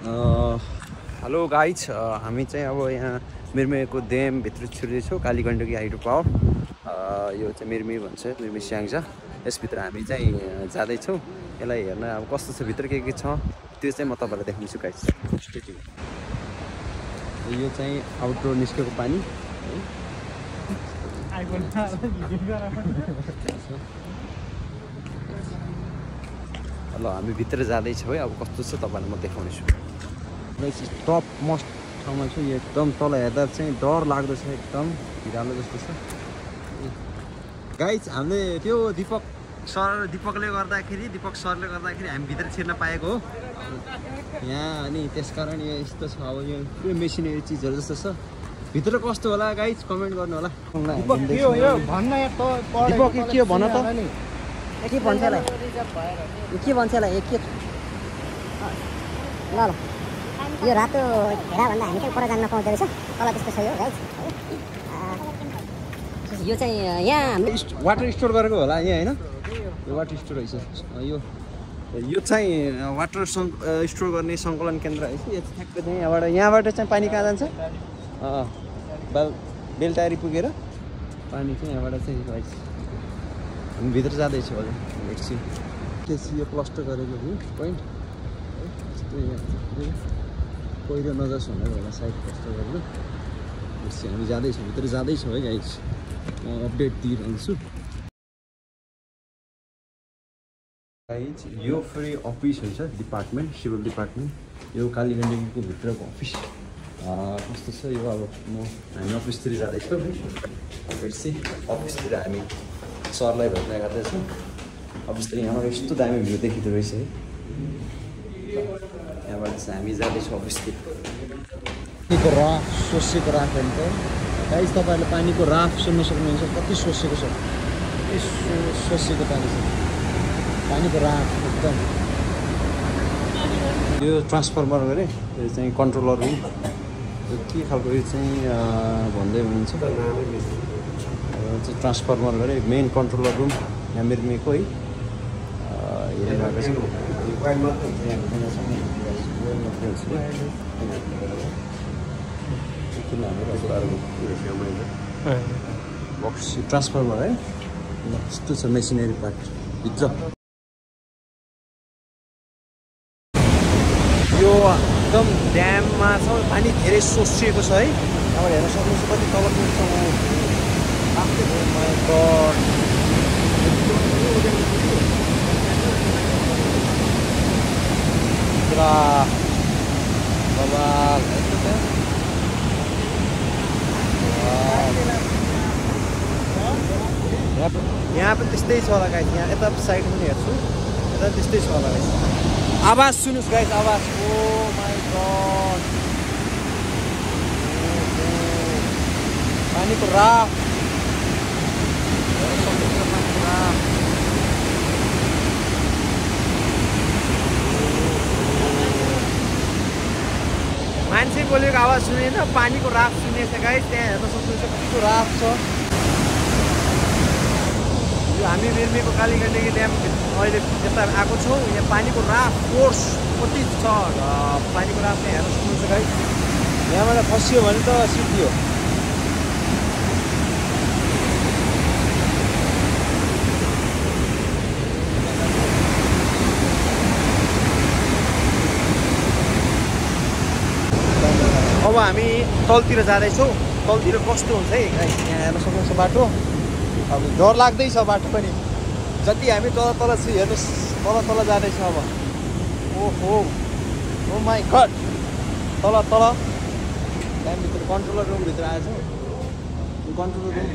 Hello guys, हामी चाहिँ अब यहाँ मिर्मीको ड्यामभित्र छिर्दैछौँ। कालीगण्डकी हाइड्रो पावर, यो चाहिँ मिर्मी भन्छ, मिर्मी स्याङ्जा। यसभित्र हामी चाहिँ जाँदैछौँ। यसलाई हेर्न अब कस्तो छ, भित्र के छ त्यो चाहिँ म तपाईँलाई देखाउँछु गाइज। यो चाहिँ आउटडोर निस्केको पानी ल हामी भित्र जाँदैछौँ है। अब कस्तो छ तपाईँलाई म देखाउनेछु। टप मोस्ट ठाउँमा छु। यो एकदम तल हेर्दा चाहिँ डर लाग्दो छ, एकदम भिरालो जस्तो छ गाइज। हामीले त्यो दीपक सरले गर्दाखेरि हामी भित्र छिर्न पाएको हो यहाँ। अनि त्यसकारण यो यस्तो छ। अब यो पुरै मेसिनरी चिजहरू जस्तो छ। भित्र कस्तो होला गाइज कमेन्ट गर्नु होला। दीपक के हो यो भन्न, दीपक के हो भन त। के भन्छ होला, के भन्छ होला, के ल ल यो रातो घेराभन्दा हामी चाहिँ पर जान्न पाउँदो रहेछ। तल त्यस्तो छ यो गाइज। यो चाहिँ यहाँ हाम्रो वाटर स्टोर गरेको होला यहाँ, होइन? यो वाटर स्टोर रहेछ। यो चाहिँ वाटर स्टोर गर्ने सङ्कलन केन्द्र रहेछ। यो ठ्याक्कै चाहिँ यहाँबाट चाहिँ पानी कहाँ जान्छ? बेलटारी पुगेर पानी चाहिँ यहाँबाट चाहिँ रहेछ। हामी भित्र जाँदैछौँ अहिले एकछिन। त्यसपछि यो प्लस्टर गरेको भ्यू पोइन्ट यस्तो यहाँ पहिरो नजाओस् भनेर होला साइड प्लस्टर गरेर। त्यसपछि हामी जाँदैछौँ, भित्र जाँदैछौँ है गाइज। म अपडेट दिइरहन्छु गाइज। यो फेरि अफिस हुन्छ, डिपार्टमेन्ट, सिभिल डिपार्टमेन्ट। यो कालीगण्डकीको भित्रको अफिस कस्तो छ यो। अब हामी अफिसतिर जाँदैछौँ। त्यसपछि अफिसतिर हामी सरलाई भेट्ने गर्दैछौँ। अफिसतिर यहाँबाट यस्तो दामी भ्यू देखिँदो रहेछ है। यहाँबाट चाहिँ हामी जाँदैछौँ अफिसतिर। पानीको राफ, सोसेको राफ हेर्नु गाइज। तपाईँहरूले पानीको राफ सुन्न सक्नुहुन्छ। कति सोसेको छ, कति सोसेको पानी छ, पानीको राफ एकदम। यो ट्रान्सफर्मर गरे, यो चाहिँ कन्ट्रोलर रुम। यो के खालको यो चाहिँ भन्दै हुनुहुन्छ चाहिँ ट्रान्सफर्मर गरे, मेन कन्ट्रोलर रुम यहाँ मिर्मीको है। हेरिरहेको छ बक्स ट्रान्सफर्मर है। यस्तो छ मेसिनरी पार्ट भित्र। यो एकदम ड्याममा छ, पानी धेरै सोसिएको छ है। अब हेर्न सक्नुहुन्छ कति तल पुग्छ। यहाँ पनि त्यस्तै छ होला गाइस। यहाँ यता साइड पनि हेर्छु, यता त्यस्तै छ होला गाइस। आवाज सुन्नुहोस् गाइस, आवाज। ओ माई गड, पानीको राफ। मान्छे बोलेको आवाज सुनेन, पानीको राफ सुनेछ गाइस। त्यहाँ हेर्न सक्नुहुन्छ कतिको राफ छ। यो हामी मिर्मीको कालीगण्डकी ड्याम अहिले यता आएको छौँ। यहाँ पानीको राफ फोर्स कति छ, पानीको राफ चाहिँ हेर्न सक्नुहुन्छ गाइस। यहाँबाट फसियो भने त सिद्धियो। अब हामी तलतिर जाँदैछौँ। तलतिर कस्तो हुन्छ है गाइस, यहाँ हेर्न सक्नुहुन्छ बाटो। अब डर लाग्दैछ बाटो पनि। जति हामी तल छु हेर्नुहोस्, तल जाँदैछ अब। ओहो, ओ माई गड, तल ड्यामभित्र कन्ट्रोलर रुमभित्र आएछ। यो कन्ट्रोलर रुम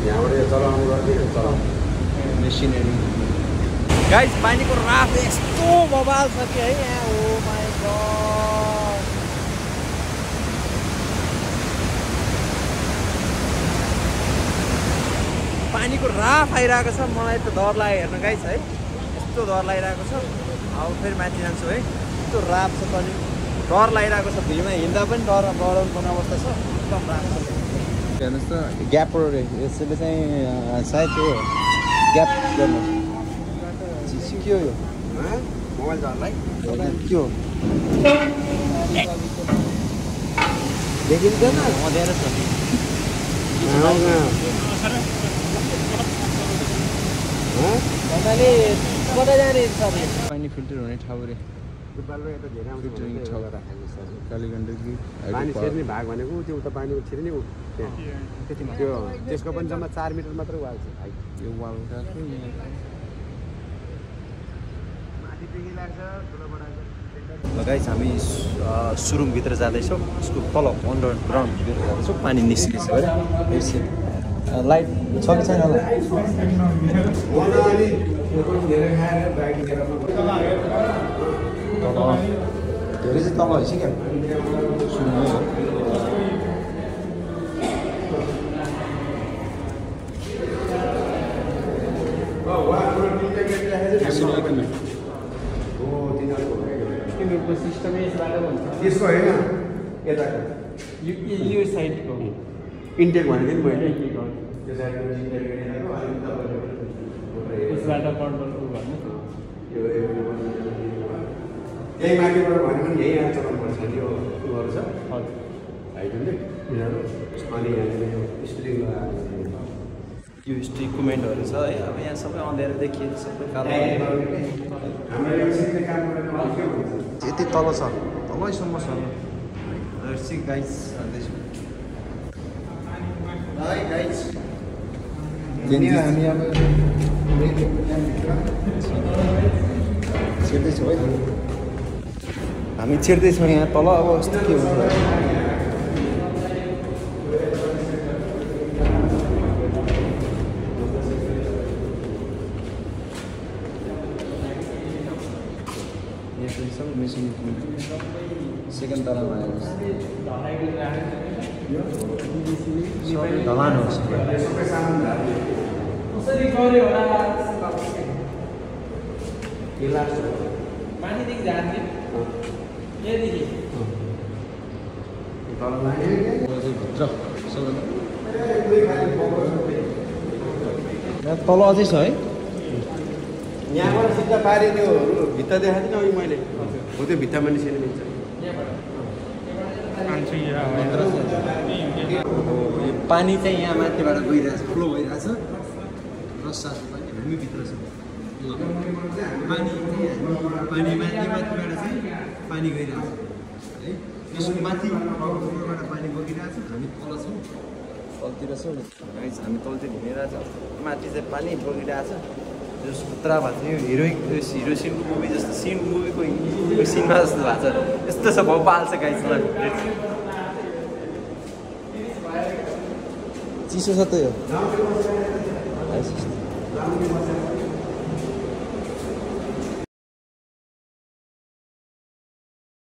यहाँबाट चलाउनु गर्थ्यो मेसिनरी गाइस। पानीको राफ यस्तो बवाल छ कि है यहाँ। ओ माई गड, पानीको राफ आइरहेको छ। मलाई त डर लाग्यो हेर्न गाइस है, यस्तो डर लागिरहेको छ। अब फेरि माथि जान्छु है। यस्तो राफ छ, पनि डर लागिरहेको छ। भुइँमा हिँड्दा पनि डराउनु पर्ने अवस्था छ। एकदम राफ छ। हेर्नुहोस् त ग्यापहरू यसले चाहिँ सायद त्यो ग्याप गर्नु के हो यो मोबाइल झर्लाई के हो देखिँदैन मध्याएर छ कता जाने पानी फिल्टर हुने ठाउँ रे फिल्टरिङ ठाउँ कालीगण्डकी पानी छिर्ने भाग भनेको त्यो उता पानी छिर्ने त्यो त्यसको पनि जम्मा 4 मिटर मात्र वाल छ यो वाल काट्नु गाइस हामी सुरुङभित्र जाँदैछौँ उसको तल अन्डरग्राउन्डभित्र जाँदैछौँ पानी निस्किन्छ है लाइट छ कि छैन होला धेरै चाहिँ तल भइसक्यो त्यसको होइन यताको यो साइडको इन्टेक भनेको नि मैले उसबाट कन्ट्रोल गर्नु यही माथिबाट भन्यो भने यही यहाँ चलाउनु पर्छ यो उयोहरू छ हाइड्रोलिक यिनीहरू अनि यहाँनिर यो स्प्रिङ यो इक्विपमेन्टहरू छ है अब यहाँ सबै अँध्यारो देखिए सबै कालो यति तल छ तलैसम्म छ गाइस हामी अब छिर्दैछौँ है हामी छिर्दैछौँ यहाँ तल अब यस्तो के हुन्छ मेसिन सेकेन्ड तलामा ढलान हो माथिदेखि जाने यहाँदेखि तल अझै छ है यहाँबाट सिधा पारे त्यो भित्ता देखाएको थिएन अघि मैले हो त्यो भित्तामा निस्किनु मिल्छ पानी चाहिँ यहाँ माथिबाट गइरहेछ फ्लो भइरहेछ र साथै पनि भूमिभित्र छ पानी माथिबाट चाहिँ पानी गइरहेछ है यसको माथिबाट पानी बगिरहेछ हामी तल छौँ तलतिर छौँ हामी तलतिर घुमिरहेछ माथि चाहिँ पानी बगिरहेछ पुत्रा भएको छ यो हिरो सिनको मुभी जस्तो सिन मुभीको सिनमा जस्तो भएको छ यस्तो छ भोपाल छ गाइसमा चिसो छ त यो